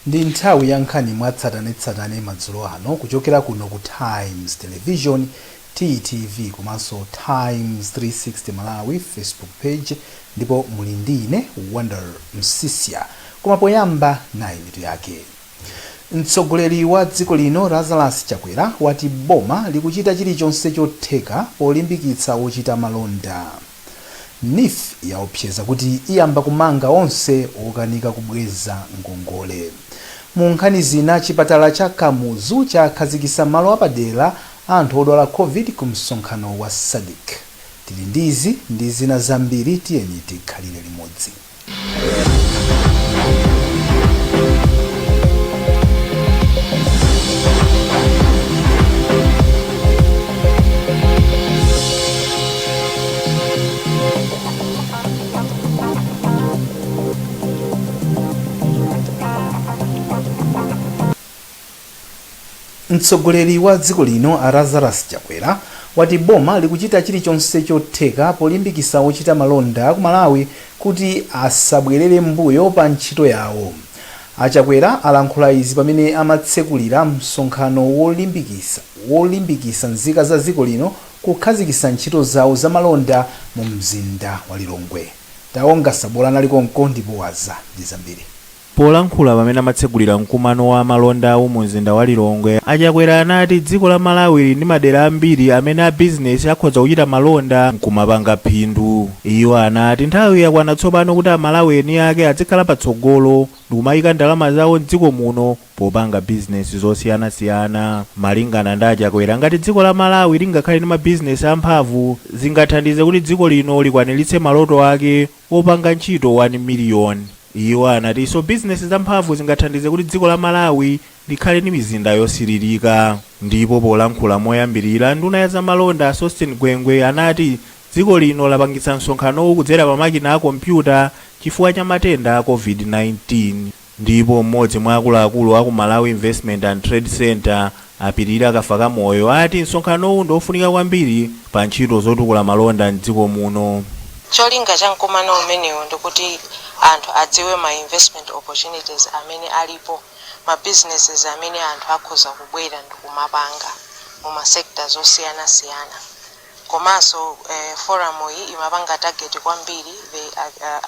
Ndi nthawi ya nkhani mwatsatanetsatane madzulo ano kuchokera kuno ku Times Television, TTV, komanso Times 360 Malawi Facebook page, ndipo muli ndi ine Wonder Msisya. Koma poyamba, nayi mitu yake. Mtsogoleri wa dziko lino Lazarus Chakwera wati boma likuchita chilichonse chotheka polimbikitsa ochita malonda. NEEF yaopseza kuti iyamba kumanga onse okanika kubweza ngongole. Mu nkhani zina, chipatala cha Kamuzu chakhazikitsa malo apadera a anthu odwala Covid ku msonkhano wa SADC. Tili ndi izi ndi zina zambiri, tiyeni tikhalire limodzi. Mtsogoleri wa dziko lino a Lazarus Chakwera wati boma likuchita chilichonse chotheka polimbikitsa ochita malonda aku Malawi kuti asabwerere m'mbuyo pa ntchito yawo. A Chakwera alankhula izi pamene amatsekulira msonkhano wolimbikitsa nzika za dziko lino kukhazikitsa ntchito zawo za malonda mu mzinda wa Lilongwe. Taonga Sabola anali konko ndipo waza ndi zambiri. Polankhula pamene amatsegulira mkumano wa amalondawu mu mzinda wa Lilongwe, a Chakwera anati dziko la Malawi lili ndi madera ambiri amene a bizinesi akhoza kuchita malonda nkumapanga phindu. Iwo anati nthawi yakwana tsopano kuti aMalawi eni ake adzikhala patsogolo ndikumayika ndalama zawo m'dziko muno popanga bizinesi zosiyanasiyana. Malingana ndi a Chakwera, ngati dziko la Malawi lingakhale ndi mabizinesi amphamvu, zingathandize kuti dziko lino likwaniritse maloto ake opanga ntchito 1 miliyoni. Iwo anatinso bizinesi zamphamvu zingathandize kuti dziko la Malawi likhale ndi mizinda yosililika. Ndipo polankhula moyambilira, nduna ya zamalonda a Sosten Gwengwe anati dziko lino lapangitsa msonkhanowu kudzera pa makina a kompyuta chifukwa cha matenda a Covid-19. Ndipo mmodzi mwa akuluakulu aku Malawi Investment and Trade Centre, a Pilira Kafakamoyo, ati msonkhanowu ndi ofunika kwambiri pa ntchito zotukula malonda m'dziko muno. Cholinga cha mkumano umenewu ndikuti anthu adziwe ma investment opportunities amene alipo, ma businesses amene anthu akhoza kubwera ndikumapanga mu ma sectors osiyanasiyana. Komanso forum iyi imapanga target kwambiri the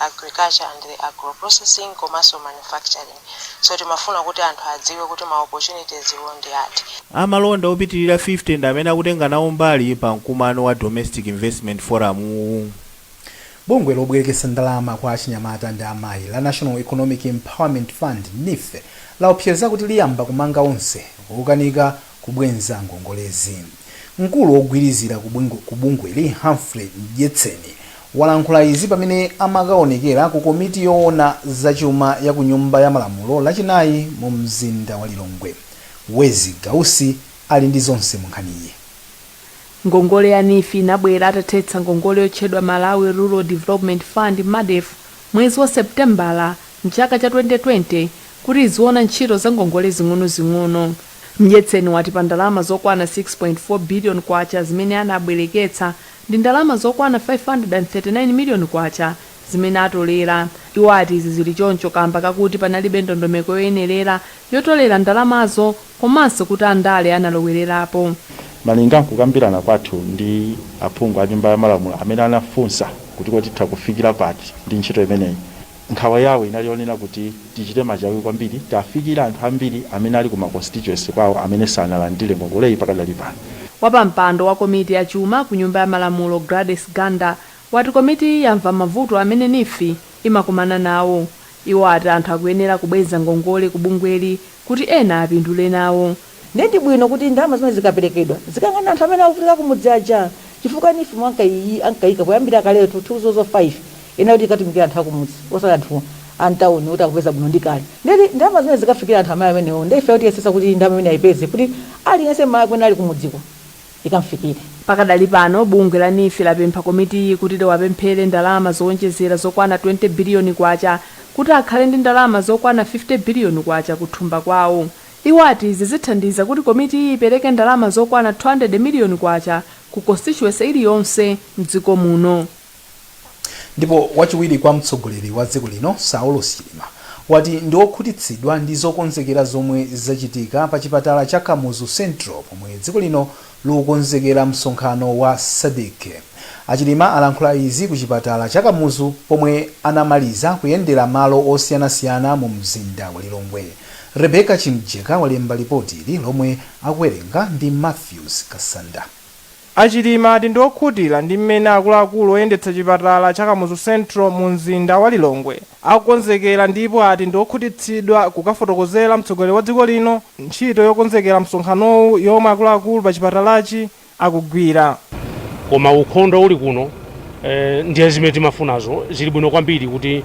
agriculture and the agro processing komanso manufacturing. So timafuna kuti anthu adziwe kuti ma opportunities wo ndi ati. Amalonda opitilira 50 ndi amene akutenga nawo mbali pa mkumano wa Domestic Investment Forum wu. Bungwe lobwereketsa ndalama kwa achinyamata ndi amayi la National Economic Empowerment Fund, NEEF, laopseza kuti liyamba kumanga onse okanika kubwenza ngongolezi. Mkulu wogwirizira ku bungweli, Humphrey Mdyetseni, walankhula izi pamene amakaonekera ku komiti yoona zachuma ya ku Nyumba ya Malamulo Lachinayi mu mzinda wa Lilongwe. Wezi Gausi ali ndi zonse mu nkhaniyi. Ngongole ya NEEF inabwera atathetsa ngongole yotchedwa Malawi Rural Development Fund, MARDEF, mwezi wa Sepitembala mchaka cha 2020 kuti iziona ntchito za ngongole zing'onozing'ono. Mdyetseni wati pa ndalama zokwana K6.4 biliyoni zimene anabwereketsa, ndi ndalama zokwana K539 miliyoni zimene atolera. Iwo ati izi zili choncho kamba kakuti panalibe ndondomeko yoyenerera yotolera ndalamazo komanso kuti andale analowererapo. Malinga nkukambirana kwathu ndi aphungu a Nyumba ya Malamulo amene anafunsa kuti kodi titha kufikira pati ndi ntchito imeneyi, nkhawa yawo inali yonena kuti tichite machawi kwambiri, tiafikire anthu ambiri amene ali ku ma constituency kwawo amene sanalandire ngongoleyi pakadali pano. Wapampando wa komiti ya chuma ku Nyumba ya Malamulo, Gladys Ganda, wati komitiyi yamva mavuto amene NEEF imakumana nawo. Iwo ati anthu akuyenera kubweza ngongole ku bungweli kuti ena apindule nawo. Ndiye ndi bwino kuti ndalama zimene zikaperekedwa zikayang'ane anthu amene akuvutika kumudzi aja, chifukwa NEEF momwe ankayika poyambira kalelo 2005 inali kuti ikatumikira anthu akumudzi osati anthu a m'tauni oti akupeza bwino ndi kale. Ndiye ndalama zimene zikafikira anthu amayi amenewo, ndiye ife tiyesetsa kuti ndalama imene ayipeze kuti aliyense m'Malawi kumene ali kumudziko ikamfikire. Pakadali pano, bungwe la NEEF lapempha komitiyi kuti liwapemphere ndalama zowonjezera zokwana K20 biliyoni kuti akhale ndi ndalama zokwana K50 biliyoni kuthumba kwawo. Iwo ati izi zithandiza kuti komitiyi ipereke ndalama zokwana K200 miliyoni ku constituency iliyonse mdziko muno. Ndipo wachiwiri kwa mtsogoleri wa dziko lino Saulos Chilima Wati ndi okhutitsidwa ndi zokonzekera zomwe zachitika pa chipatala cha Kamuzu Central pomwe dziko lino likukonzekera msonkhano wa SADC. Achilima alankhula izi ku chipatala cha Kamuzu pomwe anamaliza kuyendera malo osiyanasiyana mu mzinda wa Lilongwe. Rebecca Chimjeka walemba ripoti ili lomwe akuwerenga ndi Matthews Kasanda. Achilima ati ndi okhutira ndi mmene akuluakulu oyendetsa chipatala cha Kamuzu Central mu mzinda wa Lilongwe akukonzekera, ndipo ati ndi okhutitsidwa kukafotokozera mtsogoleri wa dziko lino ntchito yokonzekera msonkhanowu yomwe akuluakulu pa chipatalachi akugwira. Koma ukhondo uli kuno ndiye zimene timafunazo, zili bwino kwambiri kuti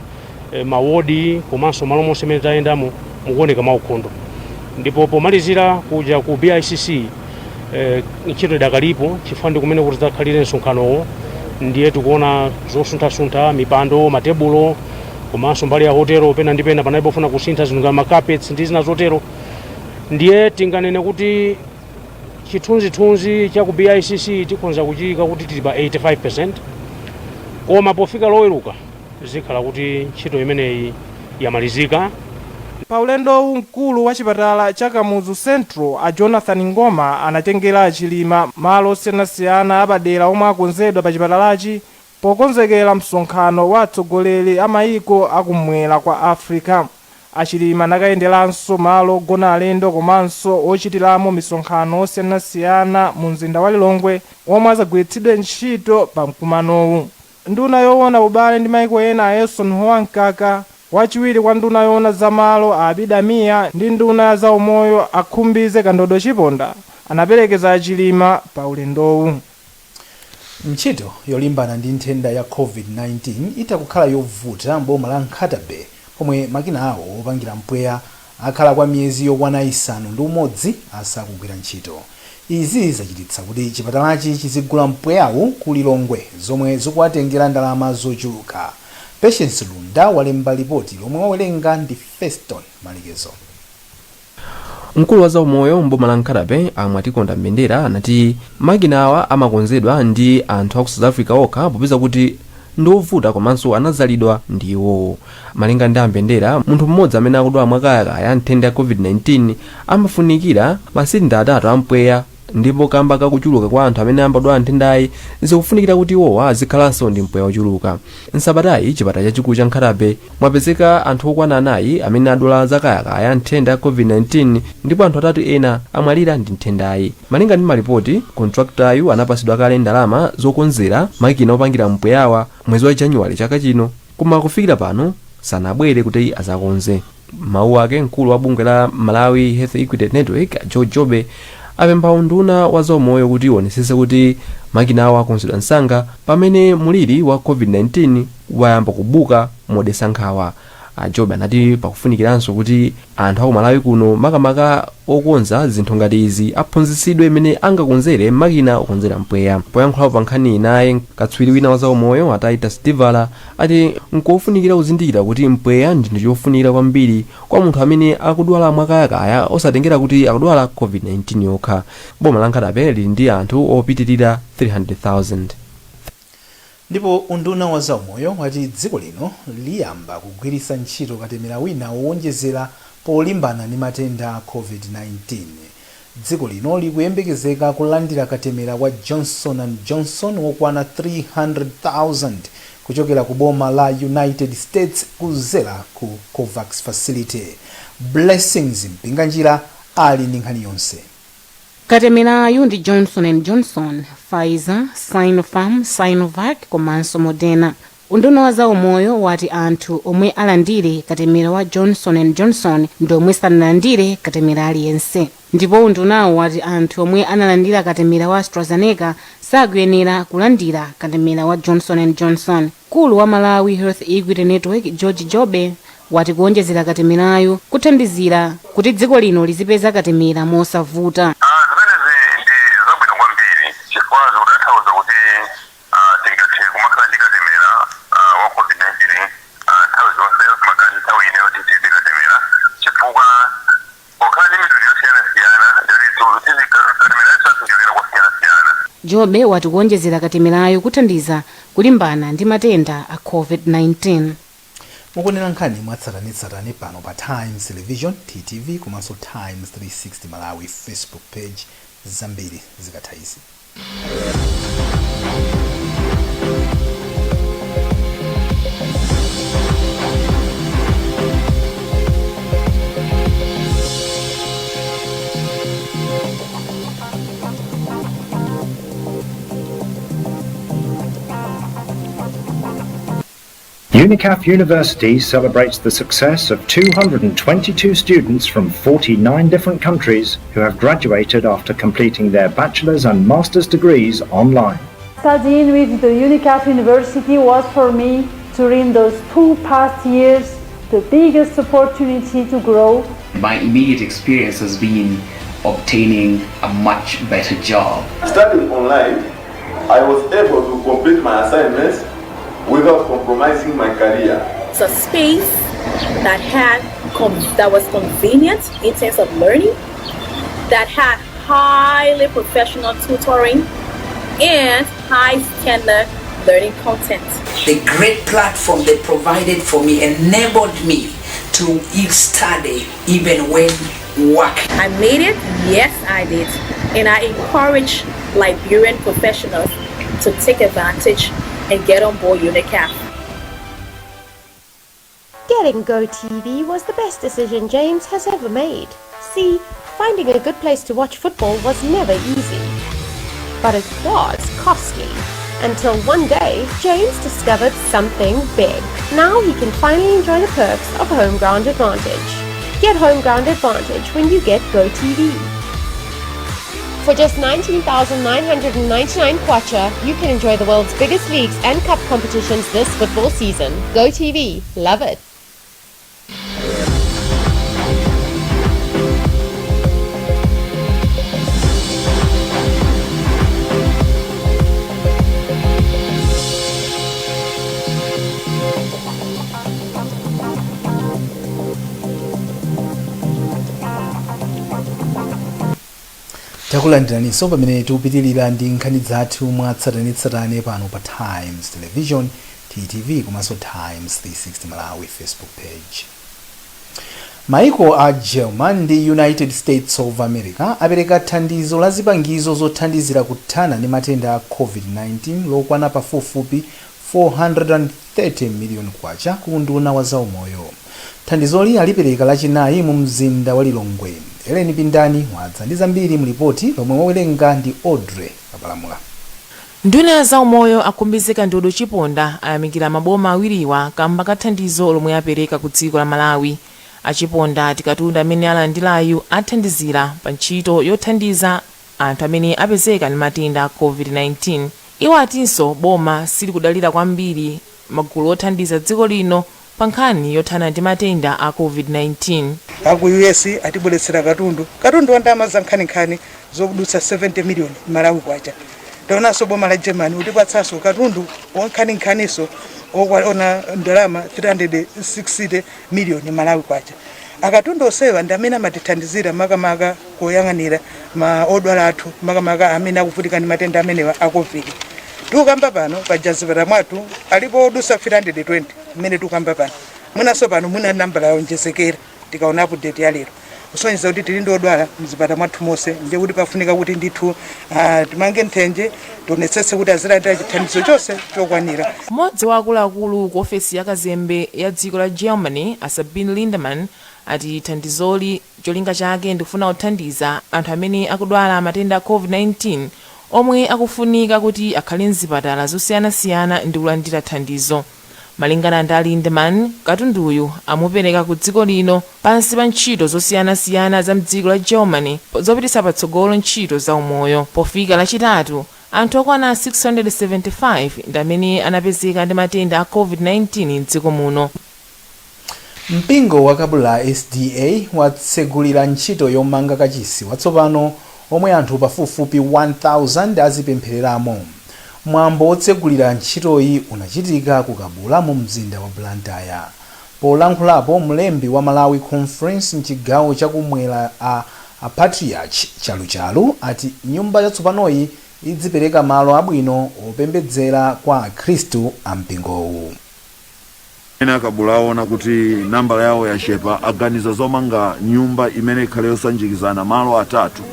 mawodi komanso malo monse imene tayendamo mukuoneka maukhondo. Ndipo pomalizira kuja ku BICC, ntchito idakalipo chifukwa ndi kumene kuti tidzakhalire msonkhanowo, ndiye tikuona zosunthasuntha, mipando, matebulo, komanso mbali ya hotelo pena ndi pena panali pofuna kusintha zinthu ngati macarpets ndi zina zotero. Ndiye tinganene kuti chithunzithunzi cha ku BICC tikhonza kuchiyika kuti tili pa 85, koma pofika Loweruka zikhala kuti ntchito imeneyi yamalizika. Pa ulendowu, mkulu wa chipatala cha Kamuzu Central a Jonathan Ngoma anatengera Achilima malo osiyanasiyana apadera omwe akonzedwa pa chipatalachi pokonzekera msonkhano wa atsogoleri a mayiko akumwera kwa Africa. Achilima anakayenderanso malo ogona alendo komanso ochitiramo misonkhano osiyanasiyana mu mzinda wa Lilongwe omwe azagwiritsidwe ntchito pa mkumanowu. Nduna yoona ubale ndi maiko ena a Eisenhower Mkaka, wachiwiri kwa nduna yoona zamalo a Abida Mia ndi nduna ya zaumoyo a Khumbize Kandodo Chiponda anaperekeza Achilima pa ulendowu. Ntchito yolimbana ndi nthenda ya COVID-19 itakukhala yovuta mboma la Nkhata Bay pomwe makina awo opangira mpweya akhala kwa miyezi yokwana 6 asakugwira ntchito. Izi zachititsa kuti chipatalachi chizigula mpweyawu ku Lilongwe, zomwe zikuwatengera ndalama zochuluka. Patience Lunda walemba lipoti lomwe wawerenga ndi Feston Malekezo. Mkulu wa zaumoyo mboma la Nkhata Bay amwe Atikonda Mbendera anati makina awa amakonzedwa ndi anthu aku South Africa okha popeza kuti ndi ovuta komanso anazalidwa ndi iwowo. Malinga ndi Ambendera, munthu mmodzi amene akudwala mwakayakaya nthenda ya COVID-19 amafunikira masilinda 3 ampweya, ndipo kamba kakuchuluka kwa anthu amene amadwala nthendayi zikufunikira kuti iwowa azikhalanso ndi mpweya ochuluka. Nsabatayi chipatala chachikulu cha Nkhata Bay mwapezeka anthu okwana 4 amene adwala zakayakaya nthenda ya COVID-19, ndipo anthu 3 ena amwalira ndi nthendayi. Malinga ndi malipoti, kontraktayu anapasidwa kale ndalama zokonzera makina opangira mpweyawa mwezi wa Januwale chaka chino, koma kufikira pano sanabwere kuti azakonze. Mawu ake, mkulu wa bungwe la Malawi Health Equity Network George Jobe apempha unduna wa zaumoyo kuti uonetsetse kuti makina awo akonzedwa msanga pamene muliri wa COVID-19 wayamba kubuka modetsa nkhawa. A Jobe anati pakufunikiranso kuti anthu aku Malawi kuno, makamaka okonza zinthu ngati izi, aphunzitsidwe mmene angakonzere makina okonzera mpweya. Poyankhulapo pa nkhani inayi, katswiri wina wa zaumoyo a Titus Divala ati nkofunikira kuzindikira kuti mpweya ndi chinthu chofunikira kwambiri kwa munthu amene akudwala mwakayakaya, osatengera kuti akudwala COVID-19 yokha. Boma la Nkhata Bay lili ndi anthu opitirira 300,000. Ndipo unduna wa zaumoyo wati dziko lino liyamba kugwiritsa ntchito katemera wina wowonjezera polimbana ndi matenda a COVID-19. Dziko lino likuyembekezeka kulandira katemera wa Johnson and Johnson wokwana 300,000 kuchokera ku boma la United States kudzera ku COVAX Facility. Blessings Mpinganjira ali ndi nkhani yonse. Katemerayu ndi Johnson and Johnson, Pfizer, Sinopharm, Sinovac komanso Moderna. Unduna wa zaumoyo wati anthu omwe alandire katemera wa Johnson and Johnson ndi omwe sanalandire katemera aliyense, ndipo undunawo wati anthu omwe analandira katemera wa AstraZeneca sakuyenera kulandira katemera wa Johnson and Johnson. Mkulu wa Malawi Health Equity Network George Jobe wati kuonjezera katemerayo kuthandizira kuti dziko lino lizipeza katemera mosavuta. Zimenezi ndi zabwino kwambiri chifukwa zikutanthauza kuti tingathe kumakhala ndi katemera wa COVID-19 nthawi zonse, makani nthawi ine yoti tilibe katemera, chifukwa pokhala ndi mitundu yosiyanasiyana katemera isathuchokera kwasiyanasiyana. Jobe wati kuonjezera katemerayo kuthandiza kulimbana ndi matenda a COVID-19. Mukuonera nkhani mwatsatanetsatane pano pa Times Television, TTV, komanso Times 360 Malawi Facebook page. Zambiri zikatha izi. UNICAF University celebrates the success of 222 students from 49 different countries who have graduated after completing their bachelor's and master's degrees online. Studying with the UNICAF University was for me, during those 2 past years, the biggest opportunity to grow. My immediate experience has been obtaining a much better job. Studying online, I was able to complete my assignments without compromising my career. It's a space that was convenient in terms of learning, that had highly professional tutoring and high standard learning content. The great platform they provided for me enabled me to study even when working. I made it, yes I did, and I encourage Liberian professionals to take advantage and get on board UNICAF. Getting GoTV was the best decision James has ever made. See, finding a good place to watch football was never easy. But it was costly. Until one day, James discovered something big. Now he can finally enjoy the perks of Home Ground Advantage. Get Home Ground Advantage when you get GoTV. For just 19,999 kwacha, you can enjoy the world's biggest leagues and cup competitions this football season. GoTV, love it. Takulandiraninso pamene tikupitirira ndi nkhani zathu mwatsatanetsatane pano pa Times Television, TTV, komanso Times 360 Malawi Facebook page. Maiko a German ndi United States of America apereka thandizo la zipangizo zothandizira kuthana ndi matenda a COVID-19 lokwana pafupifupi 430 million kwacha ku unduna wa zaumoyo. Thandizoli alipereka Lachinayi mu mzinda wa Lilongwe. Eleni Pindani wadza ndi zambiri mulipoti lomwe wawerenga ndi Audrey Kapalamula. Nduna ya zaumoyo a Khumbize Kandodo Chiponda ayamikira maboma awiriwa kamba ka thandizo lomwe apereka ku dziko la Malawi. Achiponda ati katundu amene alandilayu athandizira pa ntchito yothandiza anthu amene apezeka ndi matenda a COVID-19. Iwo atinso boma silikudalira kwambiri magulu othandiza dziko lino pa nkhani yothana ndi matenda a COVID-19. Aku US atibweretsera katundu wa ndalama za nkhaninkhani zodutsa 70 million Malawi kwacha. Taonanso boma la Germany utipatsanso katundu wankhaninkhaniso okwana ndalama 360 million Malawi kwacha. Akatundu osewa ndi amene amatithandizira makamaka koyang'anira ma odwala athu, makamaka amene akuvutika ndi matenda amenewa a COVID. Tikukamba pano pa zipatala mwathu alipo odutsa 320 mmene tikukamba pano. Mwinanso pano mwina nambala yawonjezekera tikaona update ya lero, kusonyeza kuti tili ndi odwala mzipatala mwathu monse. Ndiye kuti pafunika kuti ndithu timange nthenje, tionetsetse kuti azilandira chithandizo chonse chokwanira. Mmodzi wa akuluakulu ku ofesi ya kazembe ya dziko la Germany, a Sabine Lindemann, ati thandizoli cholinga chake ndikufuna kuthandiza anthu amene akudwala matenda a COVID-19 omwe akufunika kuti akhale mzipatala zosiyanasiyana ndi kulandira thandizo. Malingana ndi a Lindemann, katunduyu amupereka ku dziko lino pansi pa ntchito zosiyanasiyana za mdziko la Germany zopititsa patsogolo ntchito za umoyo. Pofika Lachitatu, anthu okwana 675 ndi amene anapezeka ndi matenda a COVID-19 mdziko muno. Mpingo wa Kabula SDA watsegulira ntchito yomanga kachisi watsopano omwe anthu pafupifupi 1000 azipemphereramo. Mwambo wotsegulira ntchitoyi unachitika ku Kabula mu mzinda wa Blantyre. Polankhulapo, mlembi wa Malawi Conference mchigawo chakumwera a Patriarch Chaluchalu ati nyumba yatsopanoyi idzipereka malo abwino opembedzera kwa akhristu a mpingowu. Ene akabula aona kuti nambala yawo yachepa, aganiza zomanga nyumba imene ikhale yosanjikizana malo atatu,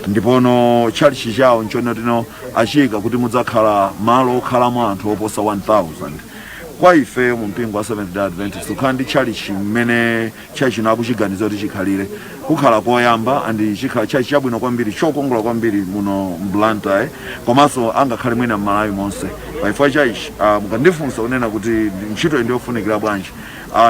ndipono tchalitchi chawo nchonena tino achika kuti mudzakhala malo okhalamo anthu oposa 1000. Kwa ife mu mpingo wa Seventh Day Adventist, kukhala ndi tchalitchi mmene tchalitchi akuchiganiza kuti chikhalire, kukhala koyamba and chikhala tchalitchi chabwino kwambiri, chokongola kwambiri muno mBlantyre, komanso angakhale mwina m'Malawi monse. Pachifukwa chaichi, mukandifunsa kunena kuti ntchito iyi ndiyofunikira bwanji,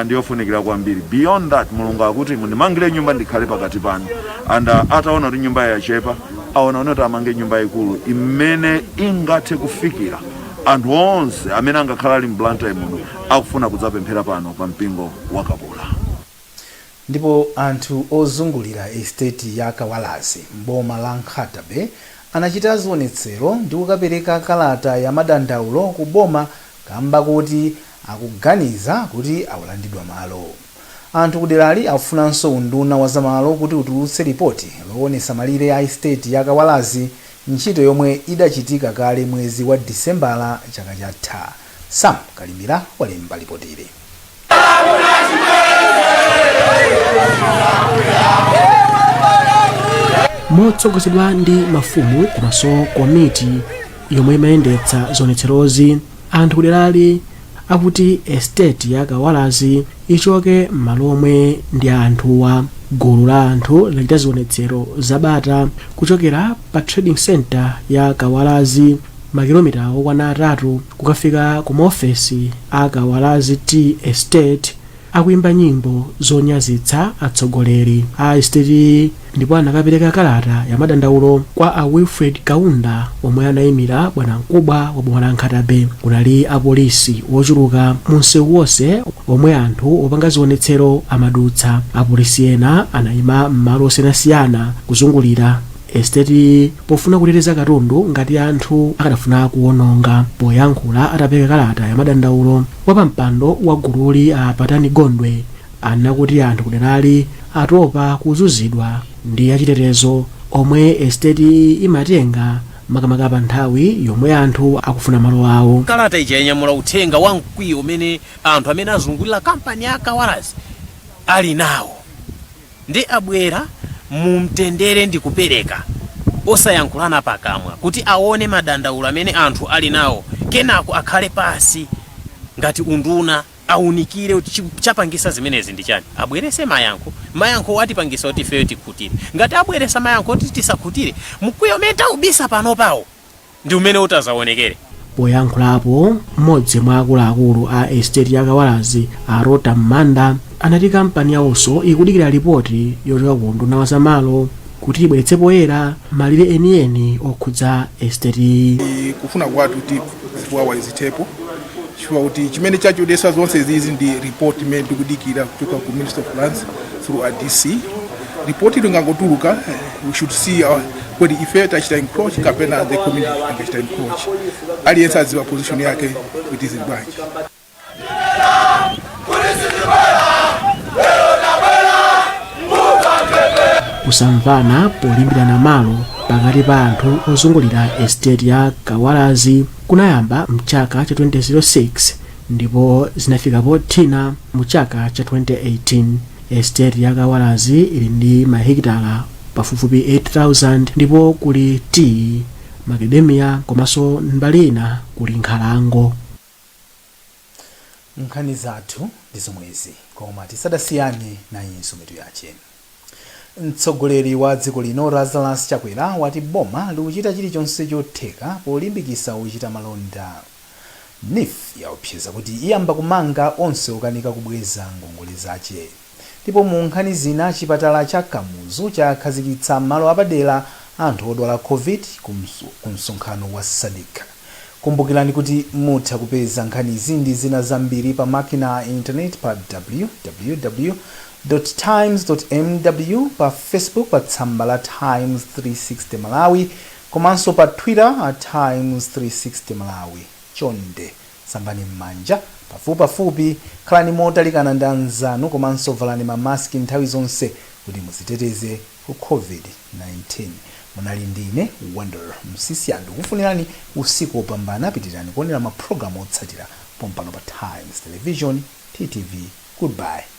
ndiyofunikira kwambiri. Beyond that, Mulungu akuti mundimangire nyumba ndikhale pakati panu, and ataona kuti nyumba yachepa, aona kuti amange nyumba ikulu imene ingathe kufikira anthu onse amene angakhala ali mBlantyre muno akufuna kudzapemphera pano pa mpingo wa Kabula. Ndipo anthu ozungulira estate ya Kawalazi mboma la Nkhata Bay anachita zionetsero ndi kukapereka kalata ya madandaulo ku boma kamba kuti akuganiza kuti akulandidwa malo. Anthu kuderali akufunanso unduna wa zamalo kuti utulutse ripoti lowonesa malire a estate ya Kawalazi, ntchito yomwe idachitika kale mwezi wa Disembala chaka chatha. Sam Kalimira walemba ripotili. Motsogozedwa ndi mafumu komanso komiti yomwe imayendetsa zionetserozi, anthu kuderali akuti estate ya Kawalazi ichoke m'malo omwe ndi anthuwa. Gulu la anthu lachita zionetsero zabata kuchokera pa trading center ya Kawalazi makilomita okwana 3 kukafika ku maofesi a Kawalazi Tea Estate, akuimba nyimbo zonyazitsa atsogoleri a estate, ndipo anakapereka kalata ya madandaulo kwa a Wilfred Kaunda omwe anayimira bwanamkubwa wa boma la Nkhata Bay. Kunali apolisi ochuluka mu msewu wonse omwe anthu opanga zionetsero amadutsa. Apolisi ena anayima m'malo osiyanasiyana kuzungulira estate pofuna kuteteza katundu ngati anthu akadafuna kuwononga. Poyankhula atapereka kalata ya madandaulo, wapampando wa gululi a Patani Gondwe anakuti anthu kuderali atopa kuzunzidwa ndi achitetezo omwe estate imatenga, makamaka pa nthawi yomwe anthu akufuna malo awo. Kalata ija yanyamula uthenga wa mkwiyo umene anthu amene azungulira kampani ya Kawalazi ali nawo, ndi abwera mu mtendere ndi kupereka osayankhulana pakamwa kuti aone madandaulo amene anthu ali nawo, kenako akhale pasi ngati unduna aunikire kuti chapangisa zimenezi ndi chani, abwerese mayankho. Mayankho atipangisa kuti ifeyo tikhutire. Ngati abweresa mayankho kuti tisakhutire, mkwiyo umene taubisa pano pawo ndi umene utazaonekere. Poyankhulapo, mmodzi mwa akuluakulu a estate ya Kawalazi a Rota Mmanda anati kampani yawonso ikudikira ripoti yochoka ku unduna wa zamalo kuti ibweretse poyera malire enieni okhudza estate. Kufuna kwathu kuti ziwawa zithepo, chifukwa kuti chimene chachedwetsa zonse izizi ndi report imene tikudikira kuchoka ku Ministry of Lands through a DC. Report ikangotuluka, we should see kodi ife tachita encroach kapena the community angachita encroach. Aliyense adziwa position yake kuti zili bwanji. Kusamvana polimbirana malo pakati pa anthu ozungulira estate ya Kawalazi kunayamba mchaka cha 2006 ndipo zinafika pothina mu chaka cha 2018. Estate ya Kawalazi ili ndi mahekitala pafupifupi 8,000 ndipo kuli tea, macadamia komanso mbali ina kuli nkhalango. Nkhani zathu ndi zomwezi, koma tisadasiyane nayinso mitu yache. Mtsogoleri wa dziko lino Lazarus Chakwera wati boma likuchita chilichonse chotheka polimbikitsa ochita malonda. NEEF yaopseza kuti iyamba kumanga onse okanika kubweza ngongole zache. Ndipo mu nkhani zina, chipatala cha Kamuzu chakhazikitsa malo apadera anthu odwala COVID ku msonkhano wa SADC. Kumbukirani kuti mutha kupeza nkhanizi ndi zina zambiri pa makina a internet pa www.times.mw, pa Facebook pa tsamba la Times 360 Malawi, komanso pa Twitter a Times 360 Malawi. Chonde sambani m'manja pafupipafupi, khalani motalikana ndi anzanu komanso valani mamaski nthawi zonse kuti muziteteze ku COVID-19. Munali ndi ine Wonder Msisya, ndikufunirani usiku wopambana. Pitirani kuonera mapulogalamu otsatira pompano pa Times Television. TTV. Goodbye.